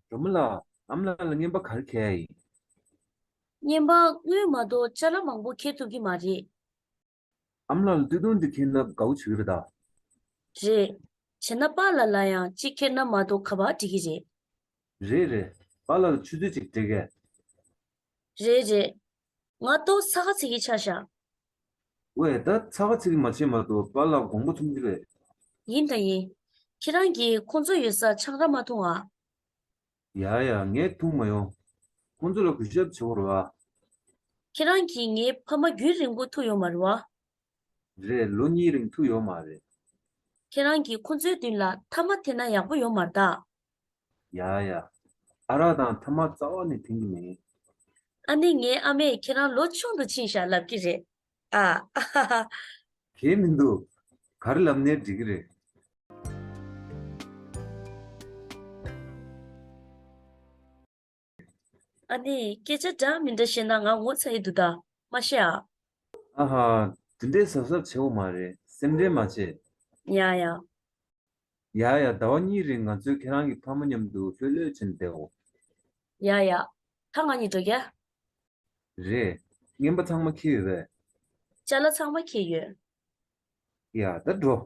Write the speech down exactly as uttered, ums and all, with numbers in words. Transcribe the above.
སྒྲོལ་མ་ལགས། ཨ་མ་ལགས་ལ་རྔན་པ་ག་རེ་འཁྱེར་ཡ་ཡིན། རྔན་པ་དངུལ་མ་གཏོགས་ཅ་ལག་མང་པོ་འཁྱེར་ཐུབ་ཀྱི་མ་རེད། ཨ་མ་ལགས་ལ་སྟོད་ཐུང་འདི་འཁྱེར་ན་དགའ་བོ་བྱེད་ཀྱི་རེད་ད། རེད། བྱས་ན་པཱ་ལགས་ལ་ཡང་གཅིག་འཁྱེར་ན་མ་གཏོགས་ག་པར་འགྲིག་གི་རེད། རེད་རེད། པཱ་ལགས་ལ་ཆུ་ཚོད་གཅིག་སྤྲད་གས། རེད་རེད། ང་ཏོག་ཙམ་ཚ་ག་ཚིག་གི་ཆགས་ཤག། ཝེ། ད་ཚ་ག་ཚིག་གི་མ་བྱེད་མ་གཏོགས་པཱ་ལགས་དགོངས་པ་ཚོམ་གྱི་རེད། ཡིན་དང་ཡིན། ཁྱེད་རང་གིས་ཁོང་ཚོ་ཡོད་སར་ཆང་རག་མ་འཐུང་ཨ། ཡ་ཡ། ངས་འཐུང་མ་ཡོང་། ཁོང་ཚོ་ལ་གུས་ཞབས་བྱེད་དགོས་རེད་བ། ཁྱེད་རང་གིས་ངའི་ཕ་མ་རྒྱུན་རིང་པོ་ཐུག་ཡོད་མ་རེད་བ། རེད། ལོ་གཉིས་རིང་ཐུག་ཡོད་མ་རེད། ཁྱེད་རང་གིས་ཁོ་ཚོའི་མདུན་ལ་ཐ་མག་འཐེན་ན་ཡག་པོ་ཡོད་མ་རེད་ད། ཡ་ཡ། ཨ་རག་དང་ཐ་མག་རྩ་བ་ནས་འཐེན་གྱི་མེད། ཨ་ནི་ངའི་ཨ་མས་ཁྱེད་རང་ལོ་ཆུང་དུ་ཕྱིན་ཤག་ལབ་ཀྱི་རེད། ཨ་ཨ་ཧ་ཧ། གལ་མི་འདུག། ག་རེ་ལབ་ནའི་འགྲིག་གི་རེད། ཨ་ནི་སྐད་ཆ་འདྲ་མི་འདྲ་བཤད་ན་ང་ངོ་ཚ་ཡི་འདུག་ད། མ་བཤད་ཨ། ཨ་ཧ། དེ་འདྲའི་གཟབ་གཟབ་བྱེད་དགོས་མ་རེད། སེམས་ཁྲལ་མ་བྱེད། ཡ་ཡ། ཡ་ཡ། ཟླ་བ་གཉིས་རིང་ང་ཚོས་ཁྱེད་རང་གི་ཕ་མ་མཉམ་དུ་ལྷོད་ལྷོད་བྱས་ནས་བསྡད་འོ། ཡ་ཡ། ད་ང་གཉིས་འགྲོ་རྒྱུ། རེད། རྔན་པ་ཚང་མ་འཁྱེར་ཡོད་པས། ཅ་ལག་ཚང་མ་འཁྱེར་ཡོད། ཡ། ད་འགྲོ།